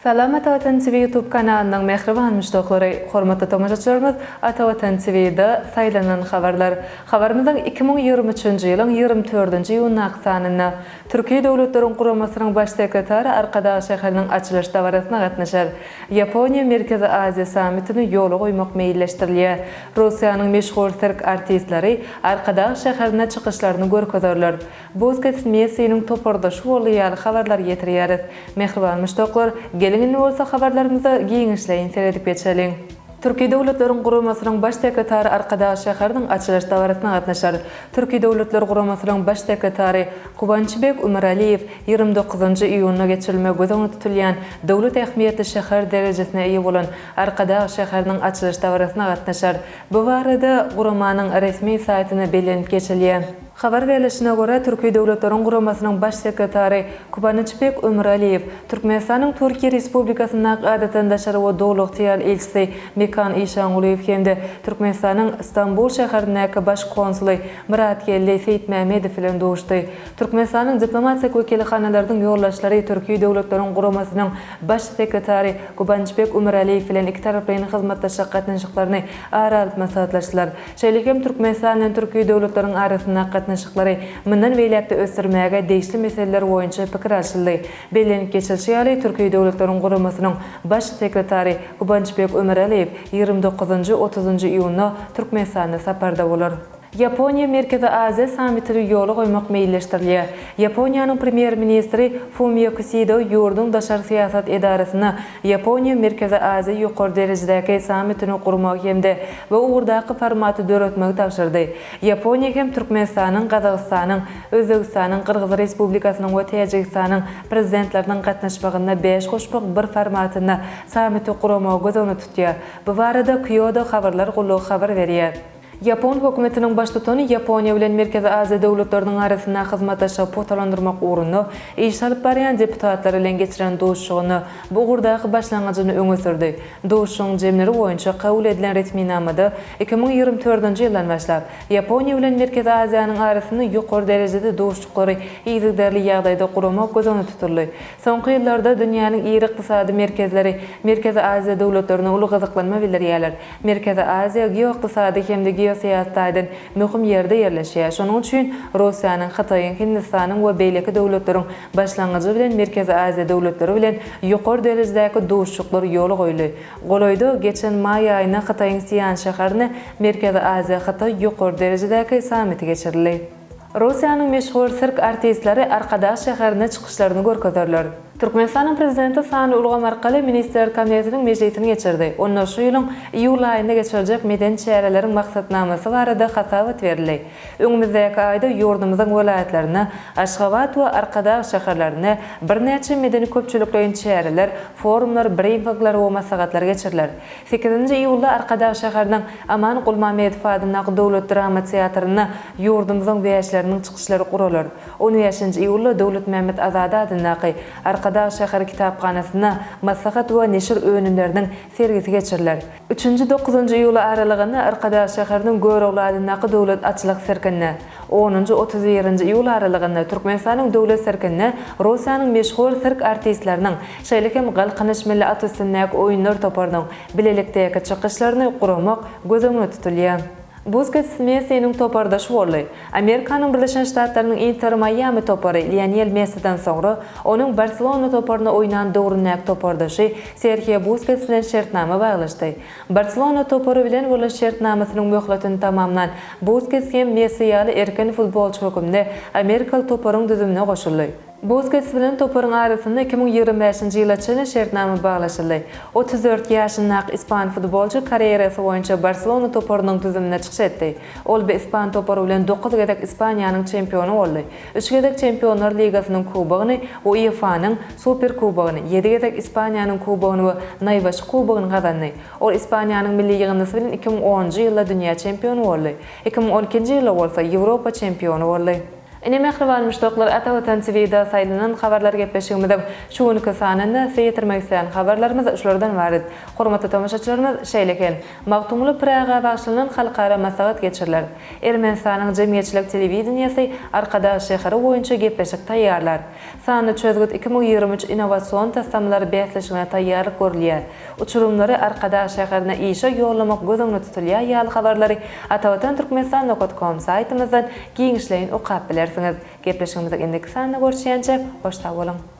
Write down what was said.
Salam Ata Watan TV YouTube kanalynyň mähriban muşdaklary! Hormatly tomaşaçylarymyz Ata Watan TV-da saýlanan habarlar. Habarymyzyň 2023-nji ýylyň 24-nji iýundaky sanynda Türki Döwletleriň Guramasynyň Baş sekretary Arkadag şäheriniň açylyş dabarasyna gatnaşar. Ýaponiýa Merkezi Aziýa sammitini ýola goýmak meýilleşdirilýär. Russiýanyň meşhur sirk artistleri Arkadag şäherinde çykyşlaryny görkezerler. Buskets Messiniň topardaşy boldy ýaly habarlary ýetirýäris. Mähriban muşdaklar, geliň indi bolsa habarlarymyza giňişleýin seredip geçeliň. Türki Döwletleriň Guramasynyň Baş sekretary Arkadag şäheriniň açylyş dabarasyna gatnaşar. Türki Döwletler Guramasynyň Baş sekretary Kubançbek Umeraliýew 29-njy iýunda geçirilmegi göz öňünde tutulýan döwlet ähmiýetli şäher derejesine eýe bolan Arkadag şäheriniň açylyş dabarasyna gatnaşar. Bu barada guramanyň resmi saýtynda bellenip geçilýär. Habar berlişine görä, Türki Döwletleriň Guramasynyň Baş sekretary Kubanyçbek Ömüraliýew, Türkmenistanyň Türkiýe Respublikasyndaky Adatdan daşary we Doly ygtyýarly ilçisi Mekan Işangulyýew hem-de Türkmenistanyň Stambul şäherindäki Baş konsuly Myratgeldi Seýitmämmedow bilen duşdy. Türkmenistanyň diplomatik wekilhanalarynyň ýolbaşçylary Türki Döwletleriň Guramasynyň Baş sekretary Kubanyçbek Ömüraliýew bilen ikitaraplaýyn hyzmatdaşlyk gatnaşyklaryny ara alyp maslahatlaşdylar. Şeýle hem Türkmenistan bilen türki döwletleriň arasyndaky gatnaşyklary mundan beýläk-de ösdürmäge degişli meseleler boýunça pikir alşyldy. Bellenip geçilişi ýaly, Türki Döwletleriň Guramasynyň Baş sekretary Kubançbek Ömüraliýew 29-njy, 30-njy iýunda Türkmenistanda saparda bolar. Ýaponiýa Merkezi Aziýa sammitini ýola goýmak meýilleşdirilýär. Ýaponiýanyň Premýer-ministri Fumio Kisido ýurduň daşary syýasat edarasyna Ýaponiýa Merkezi Aziýa ýokary derejedäki sammitini gurmagy hem-de bu ugurdaky formaty döretmegi tabşyrdy. Ýaponiýa hem Türkmenistanyň, Gazagystanyň, Özbegistanyň, Gyrgyz Respublikasynyň we Täjigistanyň Prezidentleriniň gatnaşmagynda bäş goşmak bir formatynda sammiti guramagy göz öňünde tutýar. Bu barada Kyodo habarlar gullugy habar berýär. Ýapon hökümetiniň baştutany Ýaponiýa bilen Merkezi Aziýa döwletleriniň arasynda hyzmatdaşlygy pugtalandyrmak ugrunda iş alyp barýan deputatlar bilen geçiren duşuşygynda bu ugurdaky başlangyjyny öňe sürdi. Duşuşygyň jemleri boýunça kabul edilen resminamada 2024-nji ýyldan başlap, Ýaponiýa bilen Merkezi Aziýanyň arasynda ýokary derejede duşuşyklary yzygiderli ýagdaýda guramak göz öňünde tutuldy. Soňky ýyllarda dünýäniň iri ykdysady merkezleri Merkezi Aziýa döwletlerine uly gyzyklanma bildirýärler. Merkezi Aziýa geoykdysady hem-de geosyýasy taýdan möhüm ýerde ýerleşýär. Şonuň üçin Russiýanyň, Hytaýyň, Hindistanyň we beýleki döwletleriň başlangyjy bilen Merkezi Aziýa döwletleri bilen ýokary derejedäki duşuşyklar ýola goýuldy. Golaýda, geçen maý aýynda Hytaýyň Sian şäherinde Merkezi Aziýa-Hytaý ýokary derejedäki sammiti geçirildi. Russiýanyň meşhur sirk artistleri Arkadag şäherinde çykyşlaryny görkezerler. Türkmenistanyň Prezidenti sanly ulgam arkaly Ministrler Kabinetiniň mejlisini geçirdi. Onda şu ýylyň iýul aýynda geçiriljek medeni çäreleriň maksatnamasy barada hasabat berildi. Öňümizdäki aýda ýurdumyzyň welaýatlarynda, Aşgabat we Arkadag şäherlerinde birnäçe medeni-köpçülikleýin çäreler, forumlar, brifingler we maslahatlar geçiriler. Sekizinji iýulda Arkadag şäheriniň Aman Gulmamedow adyndaky döwlet drama teatrynda ýurdumyzyň wäşileriniň çykyşlary guralar. On bäşinji iýulda Döwletmämmet Azady adyndaky Arkadag şäheri kitaphanasynda maslahat we neşir önümleriniň sergisi geçiriler. Üçünji, dokuzynjy iýul aralygynda Arkadag şäheriniň Görogly adyndaky döwlet atçylyk sirkinde, onunjy, 31-nji iýul aralygynda Türkmenistanyň Döwlet sirkinde Russiýanyň meşhur sirk artistleriniň, şeýle hem Galkynyş milli at üstündäki oýunlar toparynyň bilelikdäki çykyşlaryny guramak göz öňünde tutulýar. Buskets Messiniň topardaşy boldy. Amerikanyň Birleşen Ştatlarynyň Inter Maýami topary Lionel Messiden soňra onuň Barselona toparynda oýnan döwründäki topardaşy Serhio Buskets bilen şertnama baglaşdy. Barselona topary bilen bolan şertnamasynyň möhletini tamamlan Buskets hem Messi ýaly erkin futbolçy hökmünde amerikaly toparyň düzümine goşuldy. Buskets bilen toparyň arasynda 2025-nji ýyla çenli şertnama baglaşyldy. 34 ýaşyndaky ispan futbolçy karýerasy boýunça Barselona toparynyň düzüminde çykyş etdi. Ol bu ispan topary bilen dokuz gezek Ispaniýanyň çempiony boldy. Üç gezek Çempionlar ligasynyň kubogyny, UEFA-nyň Superkubogyny, ýedi gezek Ispaniýanyň kubogyny we Naýbaşy kubogyny gazandy. Ol Ispaniýanyň milli ýygyndysy bilen 2010-njy ýylda dünýä çempiony boldy. 2012-nji ýylda bolsa Ýewropa çempiony boldy. Ine mähriban muşdaklar Ata Watan TVda saýlanan habarlar gepleşigimiziň şu günki sanynda size ýetirmek isleýän habarlarymyz şulardan ybarat. Hormatly tomaşaçylarymyz şeýle hem Magtymguly Pyraga bagyşlanan halkara maslahat geçiriler. Ermenistanyň jemgyýetçilik telewideniýesi Arkadag şäheri boýunça gepleşik taýýarlar. Sanly çözgüt 2023 innowasion taslamalar bäsleşigine taýýarlyk görülýär. Uçurymlary Arkadag şäherine işe ýollamak göz öňünde tutulýar ýaly habarlary Atavatan Türkmenistan nokat kom saýtymyzdan giňişleýin okap bilersiňiz. Gepleşigimiziň indiki sanynda görüşýänçäk, hoş sag boluň!